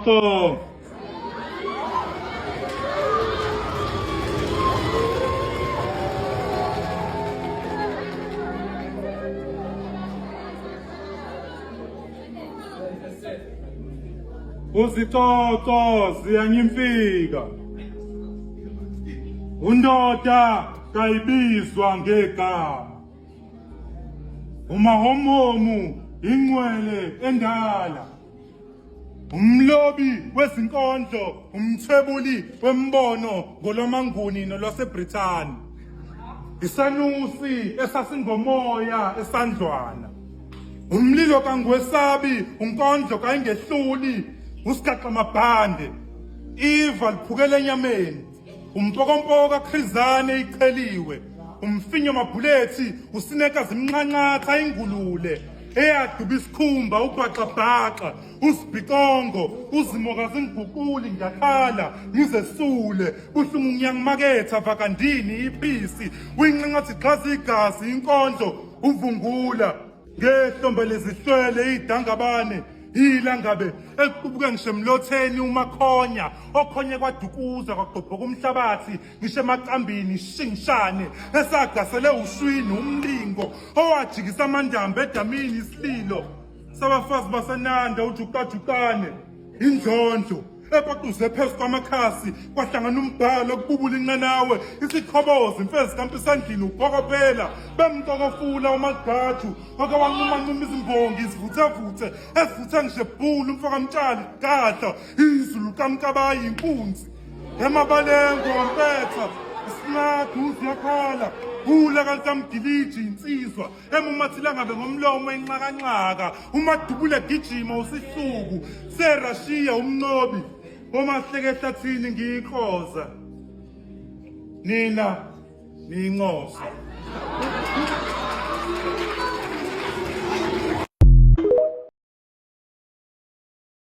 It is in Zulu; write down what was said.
Zitoto. Uzitoto ziyanyimfika. Undoda kayibizwa ngegama. Umahomomu ingcwele endala. Umlobi wezinkondlo, umthwebuli wembono ngolwamaNguni nolwaseBrithani. Isanusi esasingomoya esandlwana. Umlilo kangwesabi, unkondlo kayingehluli, usigaxa mabhande. Iva liphukela enyameni. Umpokompoka kaKhrizane icheliwe. Umfinyo mabhulethi usineka zimnxanxatha ingulule. Eyaduba isikhumba ubhaxabhaxa usibhicongo uzimoka zingiguquli ngiyakhala ngizesule buhlungu ngiyangimaketha vakandini iphisi uyinxanxathi xhaza igazi inkondlo uvungula ngehlombe lezihlwele idangabane ilangabe eliqubuke ngisho emlotheni umakhonya okhonye kwadukuza kwagqobhoka umhlabathi ngisho emacambini ishingishane esagasele ushwini umlingo owajikisa amandamba edamini isililo sabafazi basenanda ujuqajuqane indlondlo epaquze phezu kwamakhasi kwahlangana umbhalo okububula inqanawe isikhobozi imfezi kampisandlini uphokophela bemcokofula umagqaju oke wanqumanquma izimbongi izivuthevuthe esivuthe ngisho ebhulu umfokamtshali gadla izulu kamkabayi inkunzi emabalengo wampetha isinqathu ziyakhala ulaka likamgiliji insizwa emumathile ngabe ngomlomo inxakanxaka umadubule gijima usihluku serashiya umnqobi omahleke ehlathini ngiyikhoza nina niyincosa.